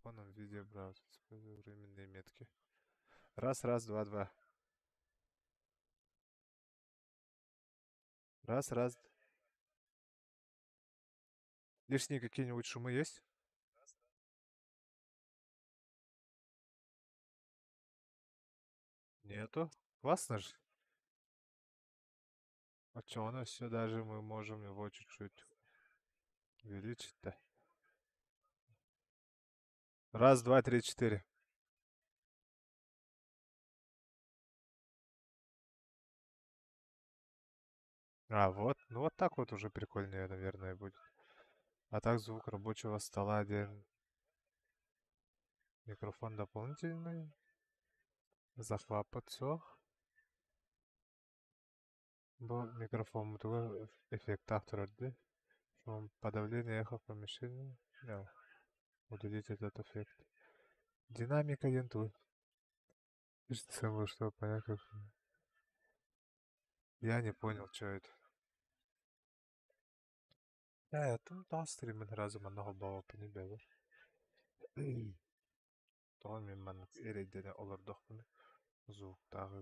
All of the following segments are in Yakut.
Микрофоном видео браузер. Используя временные метки. Раз, раз, два, два. Раз, раз. Лишние какие-нибудь шумы есть? Нету. Классно же. А чё, у нас все даже мы можем его чуть-чуть увеличить-то. Раз, два, три, четыре. А, вот. Ну вот так вот уже прикольнее, наверное, будет. А так звук рабочего стола один. Микрофон дополнительный. Захват подсох. Бу микрофон туга эффект турар. Шум подавление эхо в помещении. No. Удалить этот эффект. Динамика диэн тугуй? Чтобы понять, как... Я не понял, что это. Ээ, там стримин разу манна холбооппун бэбэр. Тоҕо мин маннык эрэйдэнэ олордохпунуй звуктааҕы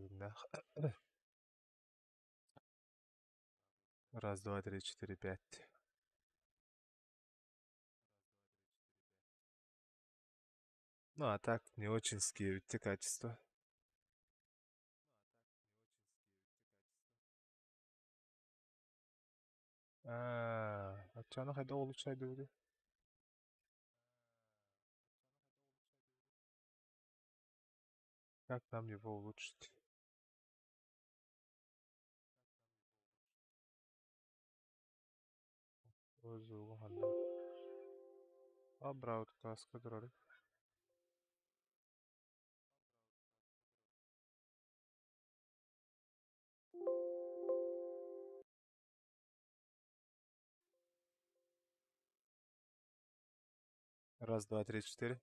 Раз, два, три, четыре, пять. Ну, а так, не очень скидывайте качество. Аа, оччону хайдах улучшайдыбытый? Как нам его улучшить? Звугу ханна. А broadcast турар. Раз, два, три, четыре.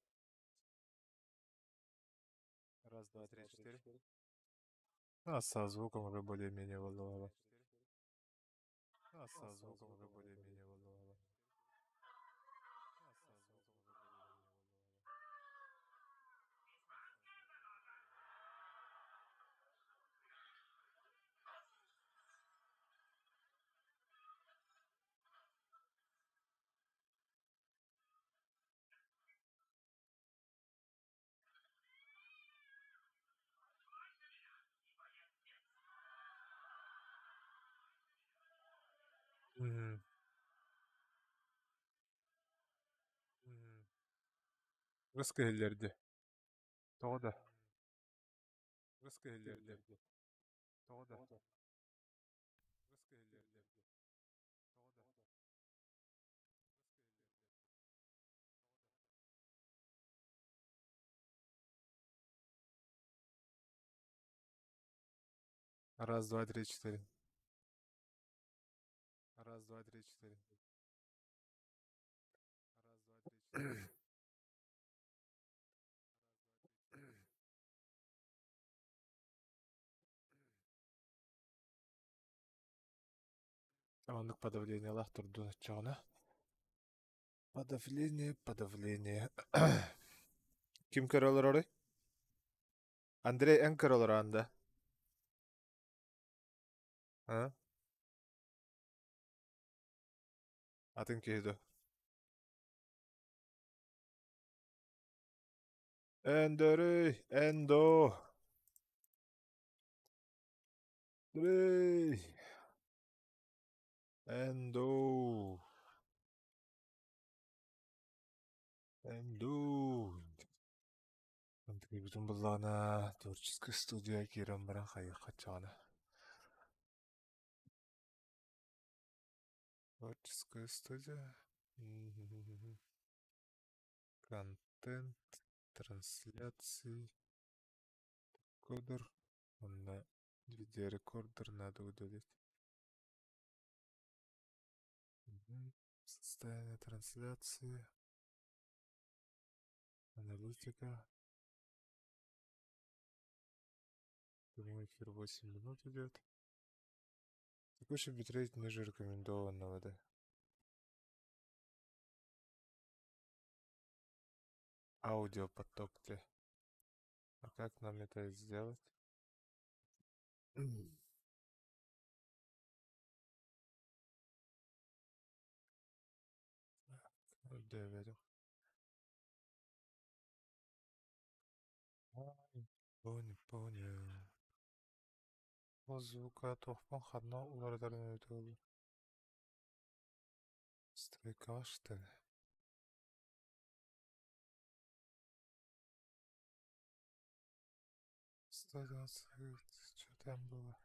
Раз, два, три, четыре. А со звуком уже более-менее волновало. А со звуком уже более-менее волновало. Мгм. Мгм. Рыска Тоҕо да. Тоҕо да. Раз, два, три, четыре. Раз, два, три, четыре. Раз, два, три, четыре. Оннук подавлениелаах турдун оччоҕуна. Подавление, подавление. Ким көрө олоророй? Андрей эн көрө олороон да? А? Атын киһи дуо? Өндөрүй, эндо. Андрей. Эндо. Эндо. Андрей бүтүн буллаҕына творческая студия киирэн баран хайыахха чаҕына. Творческая студия. Контент, трансляции, кодер. Онно видеорекордер надо удалить. Состояние трансляции. Аналитика. Прямой эфир 8 минут идет. Текущий битрейт ниже рекомендованного, да? Аудиопоток ты. А как нам это сделать? Доверю. Понял, понял. Звука туохпун ханна уларытарын эбитэ Стройка, что ли? 120, что там было?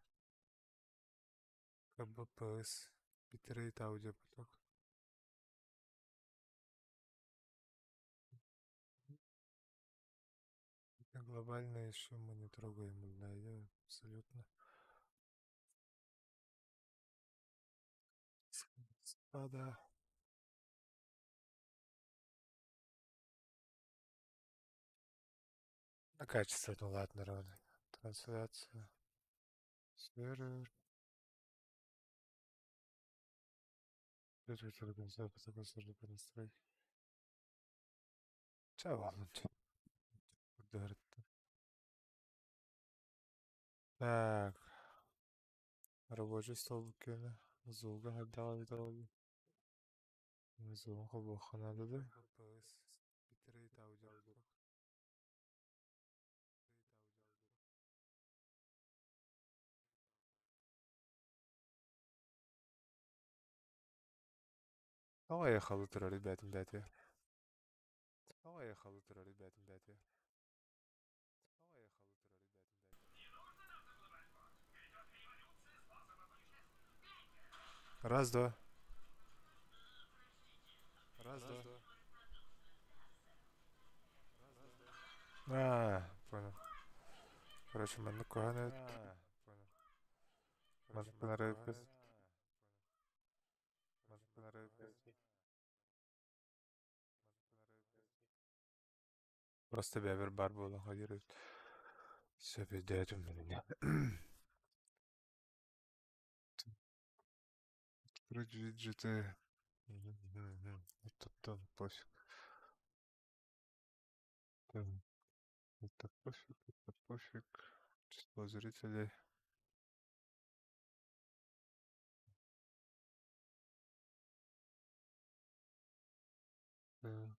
КБПС. Битрейт аудиопоток. Это глобально еще мы не трогаем, да, я абсолютно. Спада. На качество, ну ладно, ровно. Трансляция. Сервер. Ча ладно. Так. Рабочий стол кэлэ. Звуга хайдах. Звуга холбуохха наада да? Тоҕо айахалы турар бээтим бээтигэр? Раз, два. Раз, два. А, понял. Короче, маннык куһаҕан эбит. Маннык гынар эбиппит. Просто бэбэр баар буолан хайыыр эбит. Сөп өйдөөтүм мин. Открыть виджеты. Это пофиг. Это пофиг, это пофиг. Число зрителей. Да.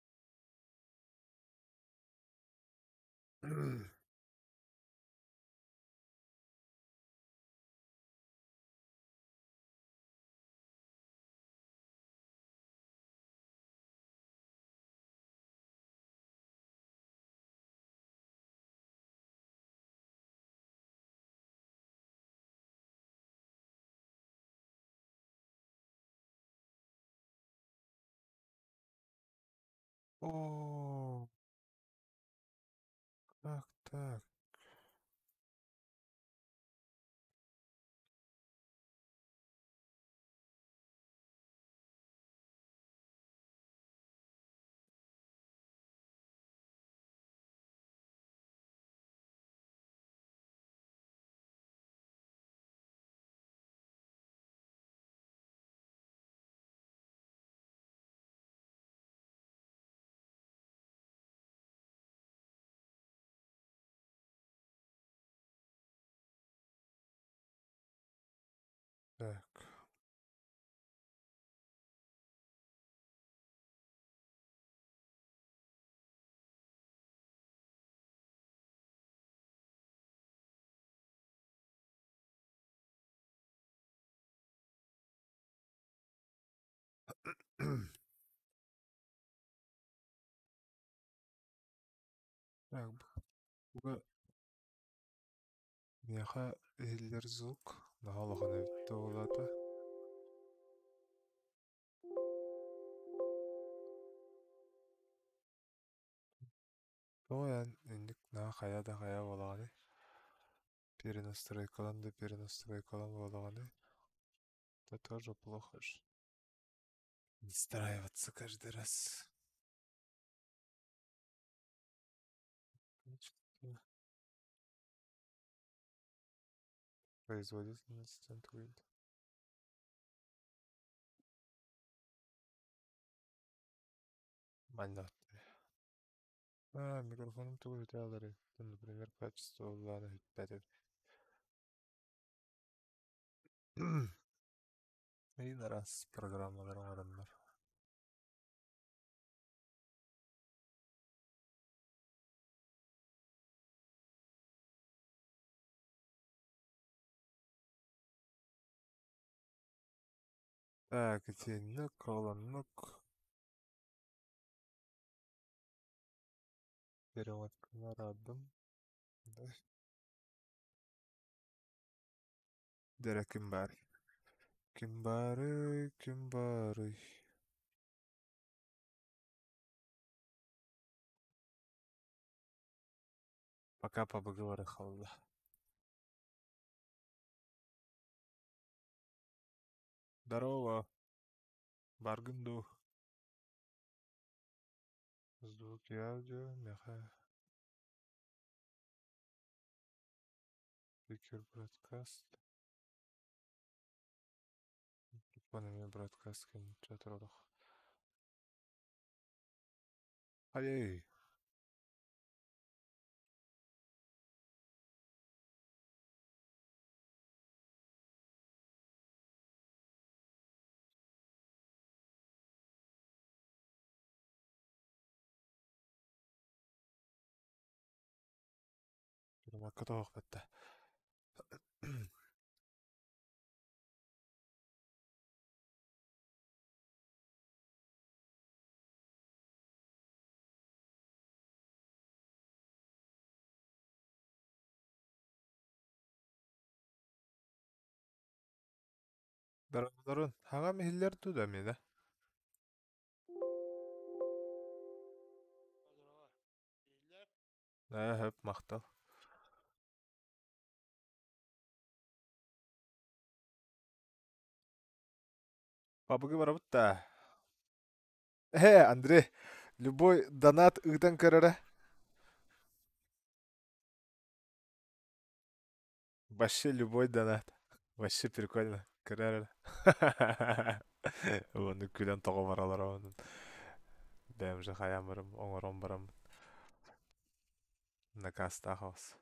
О, как так? Так. Так, буга миэхэ иһиллэр звук наһаа улахан эбит буолаата. Тоҕо эн инник наһаа хайа да хайа буолаҕыный? Перенастройкалан да перенастройкалан буолаҕыный? Это тоже плохо же. Настраиваться каждый раз. Качество. Производительность Android. Манна. А, микрофоным тугу үтэ Например, качество буоллаҕына сүппэт эбит. Мин араас программалар оҥороннор. Так, итинник, олоннук. Переводкалар араардым. Дэрэ ким баарый? Ким баарый? Ким баарый? Пока побыгылары халла. Здорово. Баргын дуу? Звуки аудио, меха. Speaker broadcast. Микрофон эмиэ broadcast кэнниччэ турарах. Ай-ай. Макка тоһох бэтте. Дараларын хаҥам иһиллэр дуу да миэнэ? Ээ, хөп, махтал. Пабыгы барабыт да. Э, Андрей, любой донат ыытан көрөрө. Вообще любой донат. Вообще прикольно. Көрөр. Оны күлэн тоҕо баралар онун. Бэйэм же хайаан барам, оҥорон барам. Накастаах оҕус.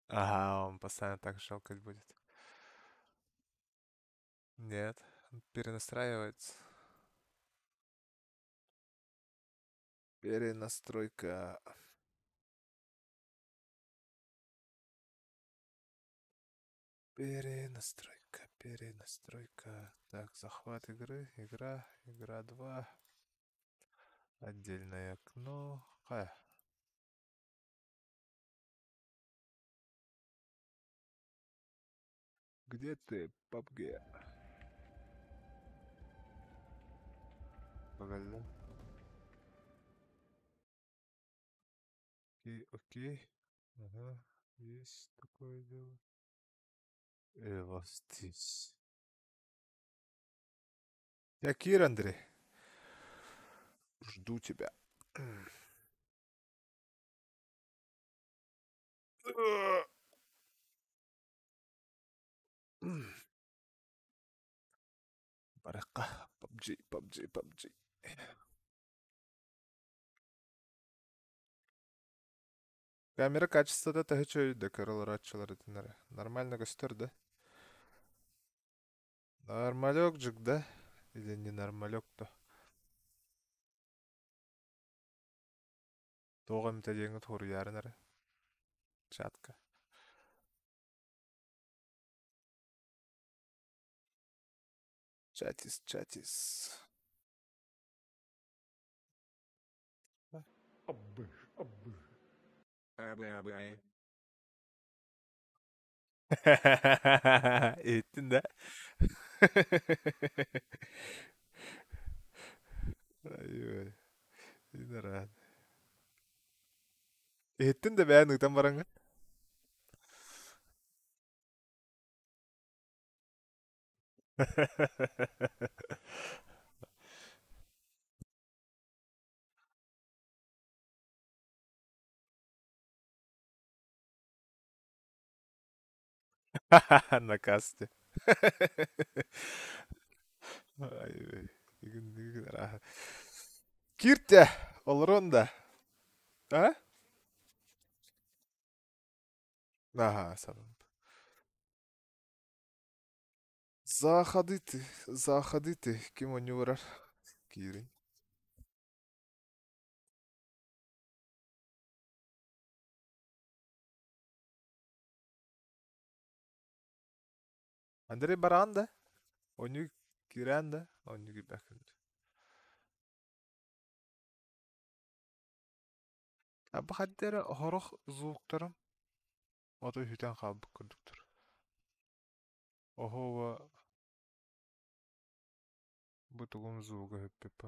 Ага, он постоянно так щелкать будет. Нет, он перенастраивается. Перенастройка. Перенастройка, перенастройка. Так, захват игры, игра, игра 2. Отдельное окно. Хайа. Где ты, PUBG? Погоди. Окей, окей. Ага, есть такое дело. Вот здесь. Я Кир, Андрей. Жду тебя. Баракка. PUBG, PUBG, PUBG. Камера качествота төһө үчүгэй көрөлөр этиннere. Нормально көстөр да? Нормалек жик да? Или не нормалек то? Тоҕо эмитэ диэҥҥит хоруйаарын эрэ. Чатка. Чатис, чатис. Абы, абы. Абы-абы. Иһиттин да? Ай, ой. Иһиттин да бэйэн ыытан бараҥҥын. Накасте. Ай, Киртэ, олорон да. А? Ага, сам. Заходите, заходите, ким оонньуу киирин. Андрей бараан да? Оонньуу киирэн да? Оонньуу киирбэккин. Аба хаддера хорох звуктарым ото үтэн хаалбыт курдуктар. Оһуоба бу тугум звуга хөппүт.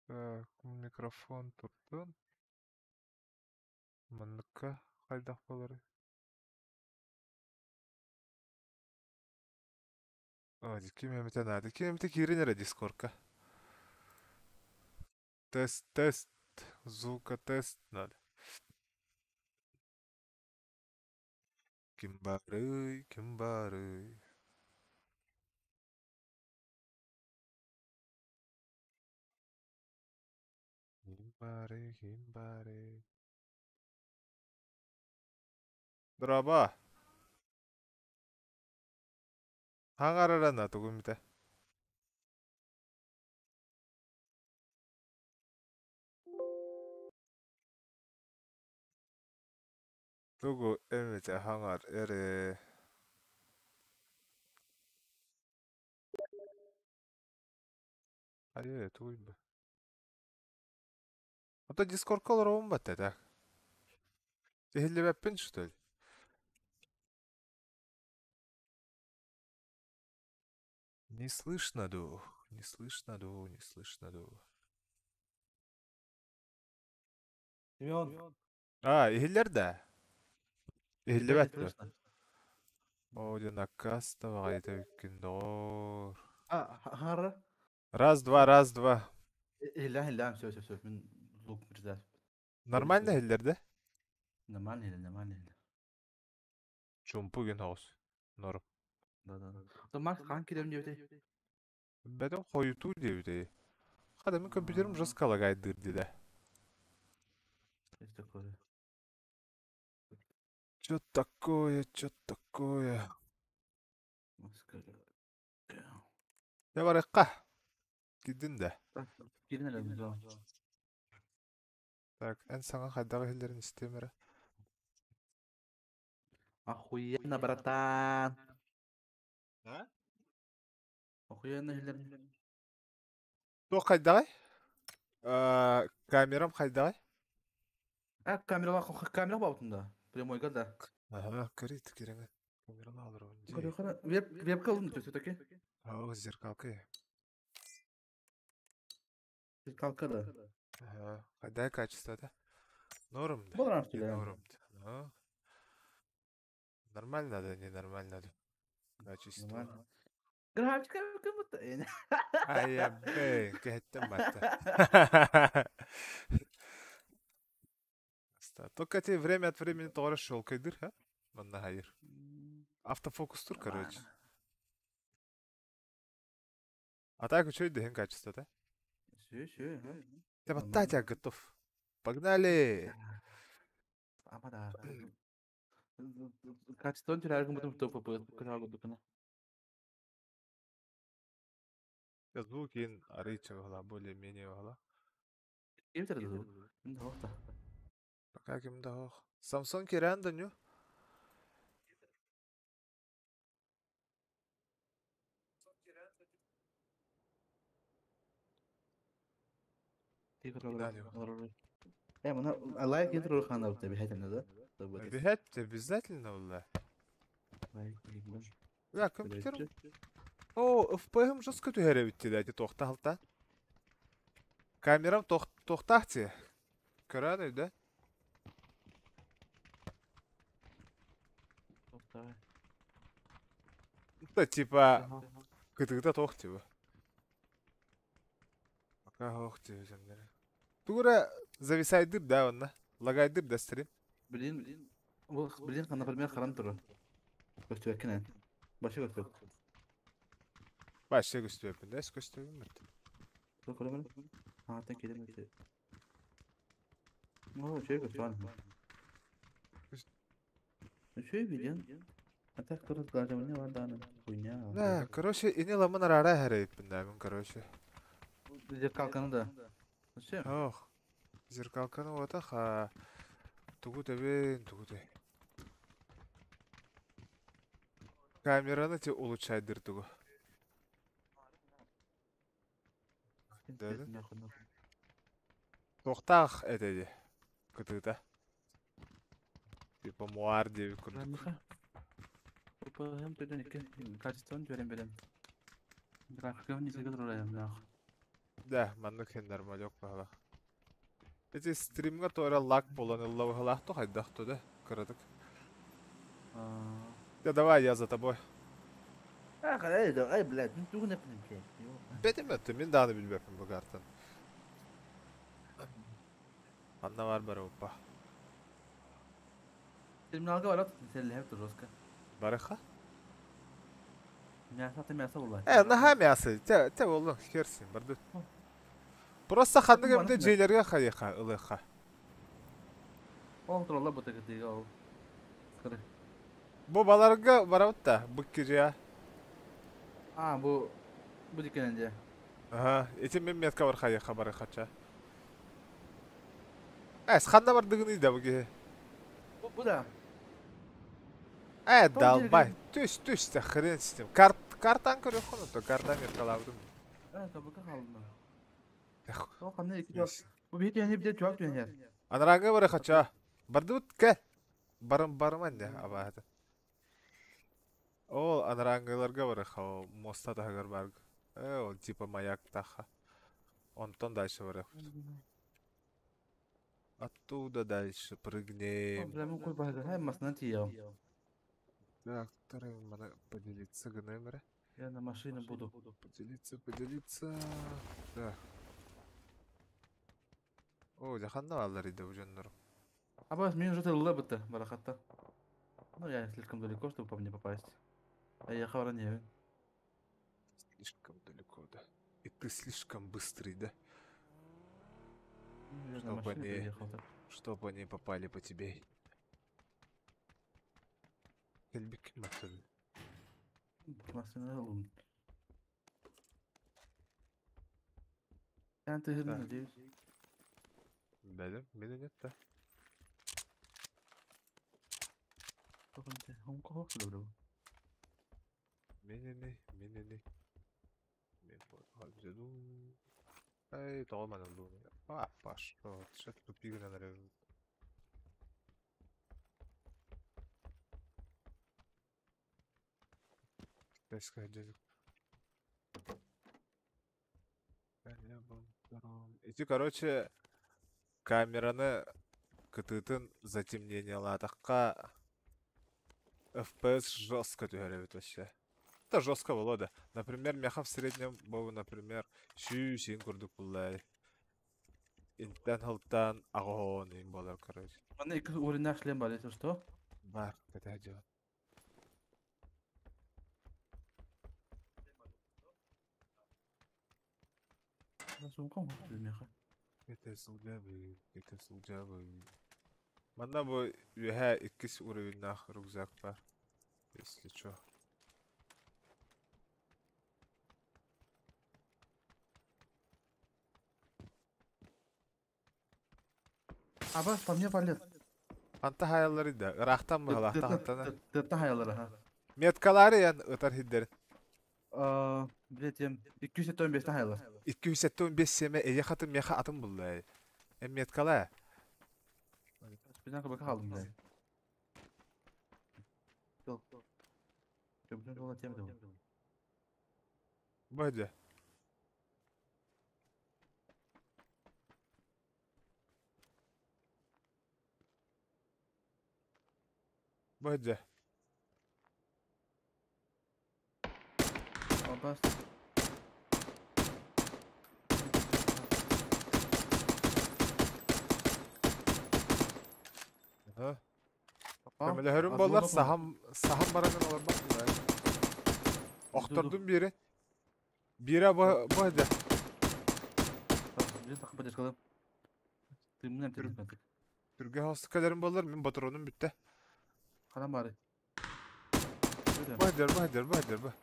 Так, микрофон турдун. Манныкка хайдах буоларый? А, ким эмитэ наада. Ким эмитэ киирин эрэ дискордка. Тест, тест. Звука тест надо. Ким баарый, ким баарый? Ким баарый, ким баарый? Дорообо. Хаҥарарана тугум итэ? Тугу эмитэ хаҥар эрэ. Айыы, тугуй бу? Ото дискордка олоробун батта так. Иһиллибэппин, что ли? Не слышно ду, не слышно ду, не слышно ду. Семен, А, иһиллэр да? тебя не Иһиллибэт дуо? слышно. Оо, дьэ накаста баҕайыта бүккүн доҕоор. А, хара. Раз, два, раз, два. Иля, иля, все, все, все. Мен звук мырза. Нормально иһиллэр да? Нормально или нормально или. Чумпу күн оҕус. Норм. Да, да, да. То Макс хан кирем диэбитий? Бэтим хойутуу диэбитий. Хата мин компьютерым жестко лагайдыыр диде. Есть такое. Чё такое, чё такое? Макс Дьэ барыахха. Киирдин да. Кирин эле да. Так, эн саҥа хайдах иһиллэрин истиэм эрэ. Охуенно, братан. А? Охуенно иһиллэр. Туох хайдаҕай? Камерам хайдаҕай? А, камера камера баутун да. Прямойга да. Ага, көрүт кирэҥэ. Камераны олоробун дии. Көрө веб вебка ылын все-таки. Оо, зеркалка. Зеркалка да. Ага, хайдай качество да? Норм да. Болар Не да. норм да. Ну, нормально да, ненормально да. Качество. Нормально. Графика как будто. Ай, блин, кэһэттэн батта. Только тебе время от времени тоҕо щелкайдыр, ха? Манна хайыр. Автофокус тур, короче. Нормально. А так үчүгэй дэһин качество, да? Все, все, ага. Ты Нормально. я готов. Погнали! Ама да. Качество теряю, будто топ ПП. Звук ин арыйча была, более-менее была. Ким звук? Да. Пока ким да ох. Самсон киран да ню? Погнали. Э, мына лайк етер хана обязательно, да? Обязательно, обязательно, бля. Лайк. Бля, компьютер. О, FPS жестко түһэрэ бүтті да, тоқталта. Камерам тоқтахти. Көрән да? Да, типа, кытыгыта тоқ типа. Пока ох типа земле. Тугура зависайдыр да онна. Лагайдыр да стрим. Блин, блин, например, харан туру. Көстүбэккин Башы көстүбэк. Башы көстүбэппин да, көстүбэппин. Аата кэлэн Оо, үчүгэй көстөҕүн. Үчүгэй видеон. А так кто разглаживание бар даҕаны хуйня. Да, короче, ини ламын араара эһэрэйиппин да, мин, короче. Зеркалканы да. Зачем? Ох, зеркалканы уотах, а тугу тэбин, тугу тэ. Камераны те улучшайдыр тугу. Да. Туохтаах этэ дии, кытыыта. Типа муар диэбит курдук. ППМ төдөн икки качествон түөрэн бэлэм. Графикаҕын несигэ турар. Да, маннык хин нормалек баһылах. Ити стримҥа туора лаг буолан ылла быһылаах то хайдах то да кыратык. Да давай я за тобой. Ах, эй, эй, блядь, ну тугун эппин, блядь. Бэтим өттө мин дааны билбэппин бу картан. Анна бар бары уппа. Терминалга барат, сэллэһэп жестко. Барыха? Мясо ты мясо була. Наһаа мясо. Те, те боллун, херсин, барды. Просто ханнык эмде дьиэлэргэ хайыха, ылыха. Ол туралла бу тыгытыга ол. Кыры. Бу баларга барабыт да, бу кирия. А, бу дикенен дьэ. Ага, ити мен метка бар хайыха барыхача. Эс, ханна бардыгын да бу киһи? Бу да. Долбай. Түс, түс, да хрен с ним. Карт, картан көрөххөн то, карта меткалабытым. Табыка қалдым. Ол қандай екі Бу бит яны бит чуак түнер. Анараңга барыхача. Бардыбыт кэ. Барым барыман де абаата. Ол анараңгыларга барыха, ол моста тахагар бар. Ол типа маяк таха. Онтон дальше барых. Оттуда дальше прыгнем. Бля, кой бага, хай масынан тиям. Так, второй мана поделиться гнемере. Я на машине буду. Поделиться, поделиться. Так. О, жаханна алар иде бу. А бас, мне уже тылла бытты, барахатта. Ну, я слишком далеко, чтобы по мне попасть. А я хавра не. Слишком далеко, да. И ты слишком быстрый, да? Ну, Чтобы они-. Чтобы они попали по тебе. Кельбик машина. Машина алым. Я ты надеюсь. Да, меня нет, да. Минини, минини. Мен вот. Эй, тоҕо луну. А, пошел. Что ты тупигина нарежу? Ити, короче, камераны кытытын затемнение латаққа FPS жестко түһәребит вообще. Это жестко было, да. Например, меха в среднем был, например, сүү курдук буллай. Интен хылтан агоон им болар, короче. Мана екі уровень шлем бар, если что. Бар, это дело. Это сылдьабы, это сылдьабы. Манна бу үһэ иккис уровеннаах рюкзак бар. Если чё. А бас, по мне валет. Анта хаяллары да, ырахтан быһалахтан хантана. Тетта хаялары, ха. Меткалары ян ытар хиддерин. Блять, ем 275 хаялар. 275 семе эйе хатын меха атын буллай. Эм меткала. Спинан кабака қалдым, блядь. Жол. Жол, жол, тема да. Бадя. Бадя. Абас. Ага. Көмөлөһөрүм болар сахам сахам баранын олар бак. Охтордум бири. Бира бу бу. Билин саха поддержкалым. Тыыммын эмтэним кантык. Түргэн холстук кэлэрим буоллар, мин ботуруонум бүттэ. Ханан баары? Баһдыр, баһдыр, баһдыр, ба.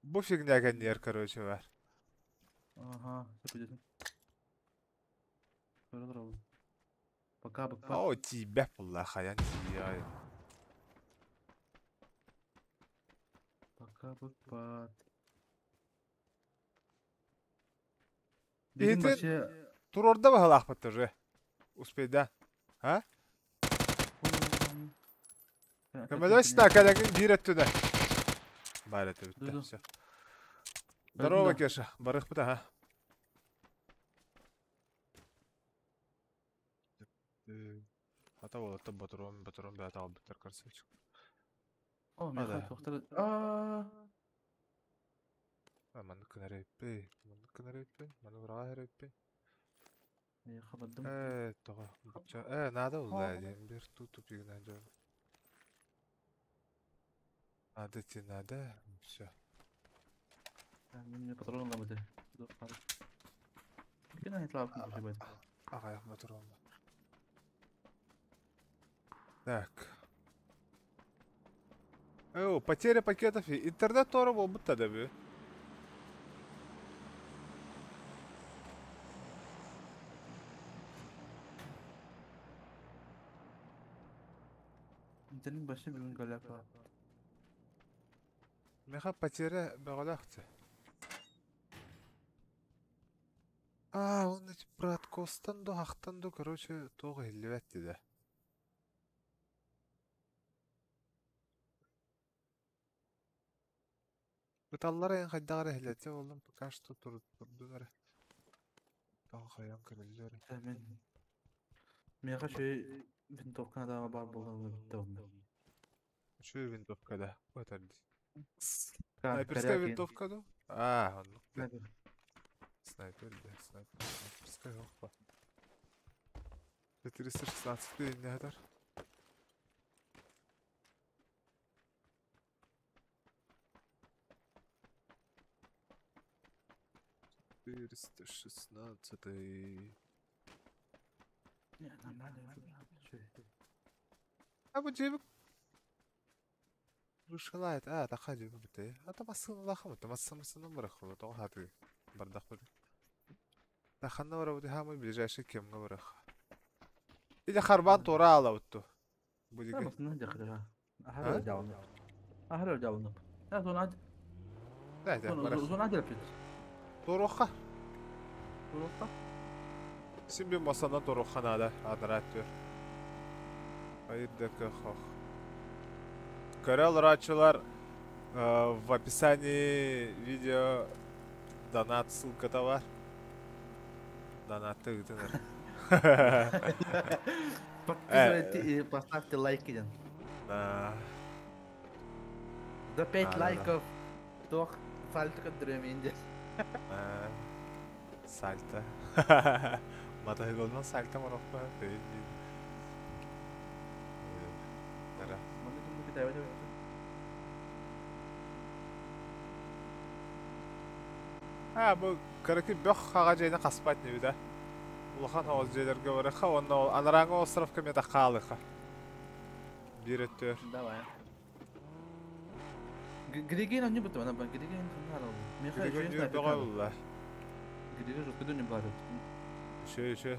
Бу фигня кэнниэр, короче, бар. Ага, сөп Көрө турабын. Пока быкпат. О, тиийбэт булла, хайан тиийэ. Пока быкпат. Билигин вообще... Турорда баһылаахпыт уже. Успейда. А? Көмөлөс да кэлэҥин биир өттүнэ. Баар этэ бүттэ. Все. Здорово, Кеша. Барыхпыт аха. Ата уолаттар ботуруон ботуруон бэйэтэ аҕалбыттар красавчик. О, миэхэ туохтар аа Маннык гынар эбиппин, маннык гынар эбиппин, маны быраҕа эбиппин. Миэхэ бардым. Ээ, тоҕо бучча ээ наада булла диэн бир тупигынан дьон. Надо тебе надо, все. Мне патрон ылабыты. Аҕайах патрон. Так. О, потеря пакетов. Интернет туора буолбут да бу. Интернет вообще бүгүн голяк. Меха потеря бөҕөлөөх. А, он эти браткостан до хахтан до, короче, туох иһиллибэт да. Ыталлар эн хайдах эрэ иһиллэтэ буоллум, пока что турдун эрэ. Тоҕо хайан көрүллэр. Мен Миэхэ үчүгэй винтовка надаҕа баар буолан бүттэ онно. Үчүгэй винтовка да, өтөр дии. Снайперская винтовка ду? А, оннук да. Снайпер да, снайпер. Снайперская опа. 416 не хатар. 416. Не, нормально. А бу дьиэбит Вышелает, а, таха дьиэбит бүтэ. А та массыыналаахым, та массыына барах, тоҕо хатыы бардахпыт. Таханна барабыт хамый ближайший кемҥэ барах. Или харбаан туора аалабыт ту. Бу диги. Массыына дьахтара. Аһара дьаалынып. Аһара дьаалынып. Я зона Да, да, барах. Зона делпит. Туоруохха. Туоруохха. Син bir masandan туоруохха наада, анараа өттүгэр. Айырда хох. Көрө олорооччулар в описании видео донат ссылката бар. Донатты ыытынар. Подписывайтесь и поставьте лайки. Да. За 5 лайков туох сальто көрдөрүөм Сальто. Матаһыгылынан сальто оҥоруохпа. А, бу кыракый бөх хаҕа дьиэни хаспат инибит а. Улахан оҕус дьиэлэргэ барыха уонна ол анарааҥҥы островка эмиэ хаалыха. Биир өттүгэр. Давай. Григен онньу бутта мана Григен ханна арал. Миэхэ Григен үчүгэй бөҕө булла. Григен жестко не барыт. Үчүгэй үчүгэй.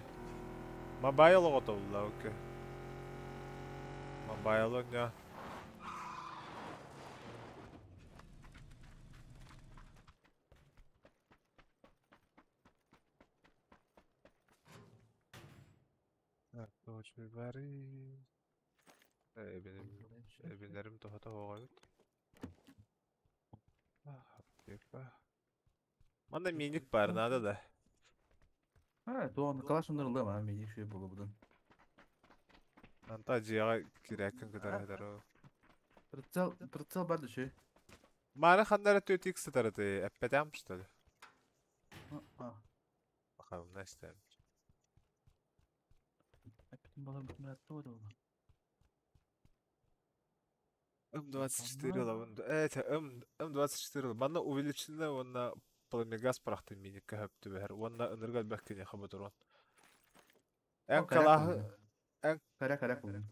Мобайл оҕото булла окей. Мобайл онньо. Так, бары. Benim эбинерим тоһото оҕойут. Аптека. Манна миник бар, надо да. А, то он калаш оннор ма миник шуй болу будан. Анта дьиэҕэ киирээккин кытары хатар. Прицел, прицел бар души. Маны ханнара 4x сытарыты, эппэтээм что ли? А. Бакалым истэм. Эппитин балар бүтүн атты. М24 ылабын. Э, М, М24 Манна увеличенная уонна пламегаз парахтын миникка хөп түбэһэр. Уонна ынырык элбэх киниэхэ ботурон. Эн калааһы эн Кара кара кулун.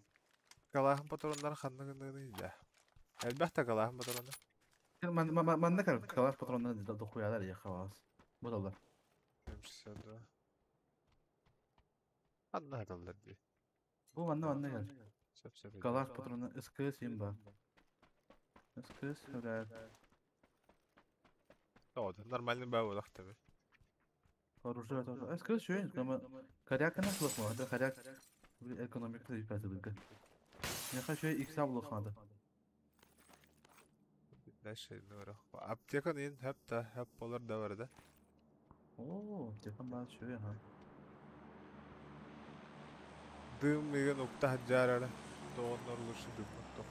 калааһын патроннар ханна гыныгыный да. Элбэх да калааһын патрона. Манна калаш патроннар дохуялар я хавас. Бу М62. Ханна хаталлар дии. Бу манна манна кэл. Сөп сөп. Калаш патрона СКС им бар. СКС хөрәт. О, нормальный баа буолах таби. Оружие тоже. СКС шөйн, кама корякана слых ма, да коряк экономика выпадает. Я хочу икса блок надо. Дальше Аптекан ин хөп та хөп болар да бар да. О, аптекан бар шөй, ага. Дым миген укта жарара. Тооннор лучше дым тох.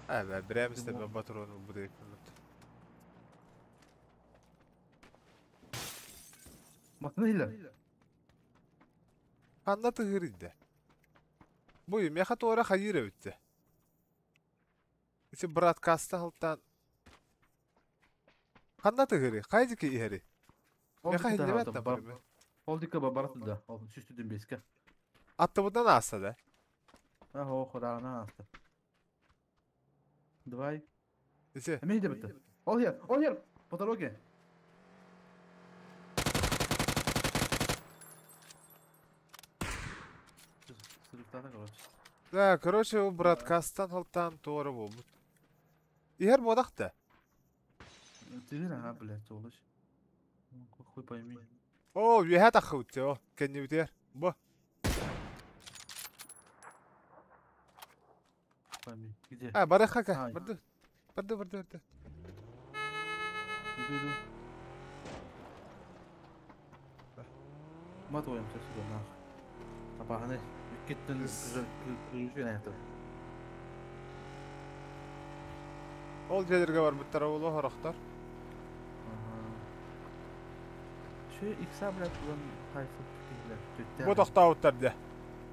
А, бә, берәміз де патроны бу деп Матны хилер. Ханна тыгыр инде. Бу меха туара хайыр битте. Ити брат каста халтан. Ханна тыгыры, хайдики ихери. Меха хиллебет например. Ол дика барат да. Ол сүстүдүн беске. Аттыбыдан аса да. Ахо, хурана аста. Давай. Ити. Эме хилер битте. Ол хер, ол хер. По дороге. Сырыктана, короче. Да, короче, у браткастан халтан туара болбут. Ихер бодакта. Тигир, ага, блядь, олыш. Хуй пойми. О, үһэ таххыбыт о, кэннибитигэр. Бу. Пойми. Где? А, барыхха Ай. Барды. Барды, барды, барды. Иду, иду. Матываемся сюда, нахуй. Апаханы. Киттен ключ это. Ол жерлерге бар буттар оло хорохтор. Şu икса, блядь, улан хайфы киһилер. Бу тохтообуттар дэ.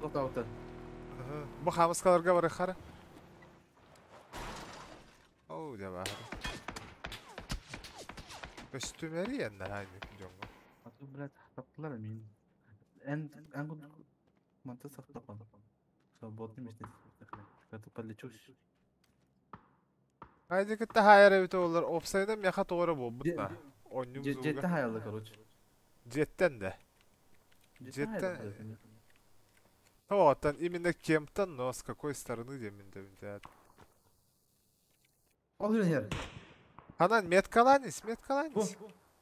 Тохтаабыттар. Бу хамыскаларга барыххара. Оу, дэ баһар. Көстүмэри эннэ хайны дьоҥҥо. Аты, блядь, таптылар мин. Эн эн манта сахтапан. Свободный местный. Это подлечусь. Хайды кытта хайар эбит олар опсайда меха туора буолбут ба. Онньум Жетте зууга. хаялы, короче. Жеттен да. Жетте хаялы. Оттан именно кем-то, но с какой стороны демин демин. Ол жүрен хер. Ханан меткаланис, меткаланис.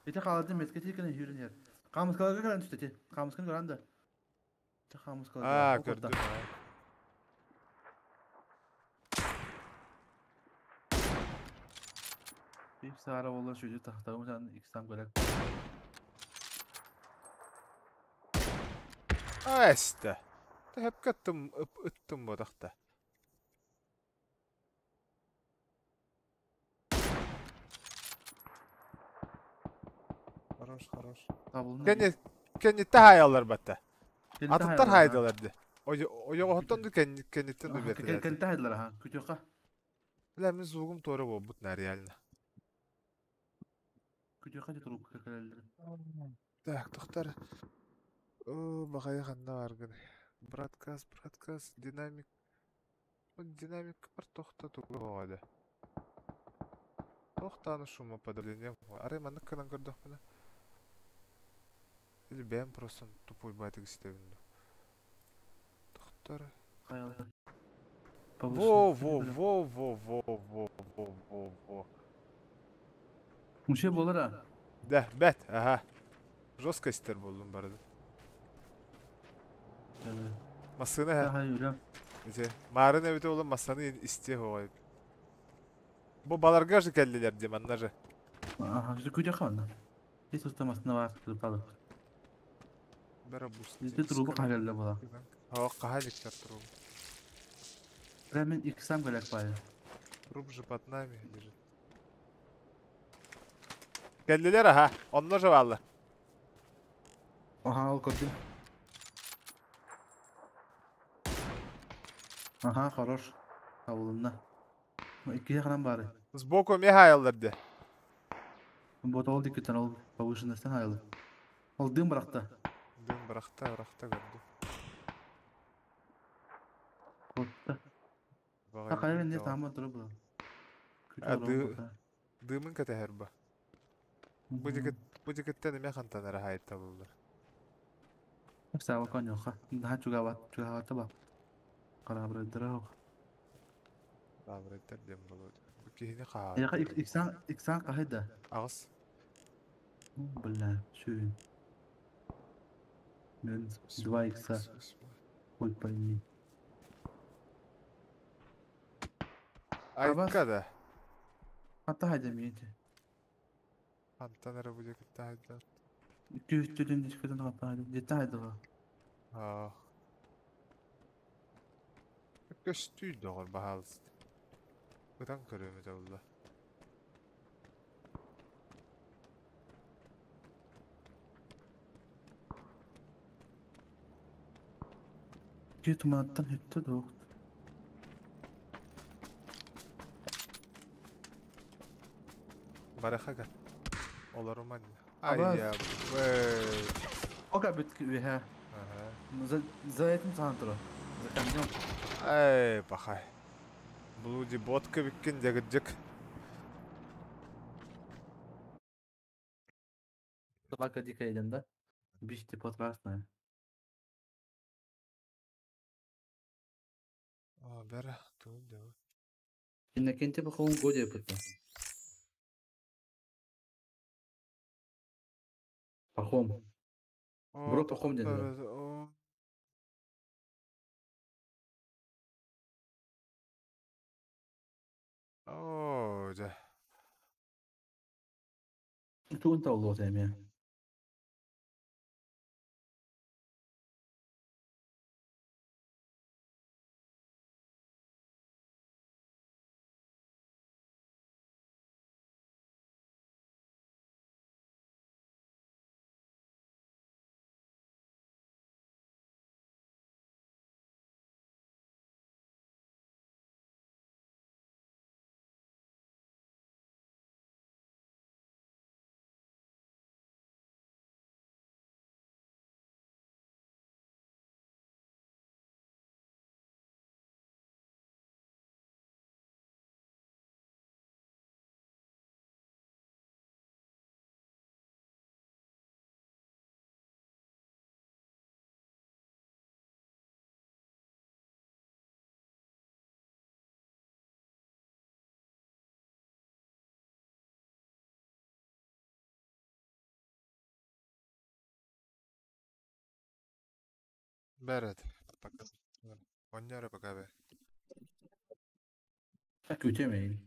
Ете қалады метке текені жүрен хер. Қамыскаларға қаран түсті те. Қамысканы қаран да. Те қамыскаларға. А, көрдүм. Bir сара болар шүйді тақтауым сен икстан көлек. Эсте. Тэп каттым ыттым бодахта. Хорош, хорош. Табылын. Кенни кенни таһаялар батта. Атыттар хайдалар ди. Ойо хотон ду кенни кенниттен ду бертилер. Кенти хайдалар ха. Күтөкка. Бля, мен звугум туора болбут на реально. Күтөкка туруп кекелелер. Так, тохтар. О, бағайы ханна баргын. Браткас, браткас, динамик. Динамик бар тохта тугу оғады. Тохтаны шума подавление. Ары маннык кынан көрдөх мына. Или бэм просто тупой байтык истебин. Тохтар. Хаялы. Во, во, во, во, во, во, во, во, во. Муше болар а. Да, бәт, ага. Жестко истер болдум барды. Масыны ха. Ха, юрам. Ите, марын эбите олом масаны исте хоой. Бу баларга же келдилер дем, анна же. Ага, күтөкка анда. Тез устамасына бар, туруп Бара буст. Bizde туруп кагелле була. О, кахаликтер туруп. Бля, мен иксам көлек бай. Труп же под нами лежит. Келдилер, ага. Онно же валла. Ага, ол көрдүм. Ага, хорош. Табылынна. Иккиһи ханан баары. Сбоку эмиэ хаайаллар дии. Вот ол диэкиттэн ол повышенностан хаайаллар. Ол дым бырахта. Дым бырахта, бырахта көрдүм. Куотта. А хайа инде таама тура була. А дымын кэтэһэр ба. Бу дикит бу дикиттен эмиэ хантан эрэ хаайталылар. Саба коньоха. Наһаа чугаабат, чугаабата ба. Хараабырайдара ох. Хараабырайдар диэн буолуо. Бу киһини хаа. Яха иксан иксан кахайда. Аҕыс. Бля, шүн. Мен 2 икса. Хуй пойми. Айка да. Хата хайда миэти. Хантан эрэ бу диэкиттэн хайда. Күһүттүтүн дискотун хата хайда. Дьиттэн хайдыга. Аа. Көстүү доҕор баһаалыста. Ытан көрүөм этэ буолла. Дьиэ тумааттан хүттэ дуох. Барахага. Олоруман. Ай-я, бэй. Ока бүт үһэ. За за этим сахан тура. За камнем. Эй, пахай. Блуди ботка биккин дегирдик. Собака дикая идем, да? Бич типа красная. А, бера, туун дeo. Иннокентий похуй годе пытта. Пахом. Бро пахом ден да. Оо, дьэ. Туун таулуот эмиэ. Бэрет. Пока. Онньоро пока бэ. Күтэмэйин.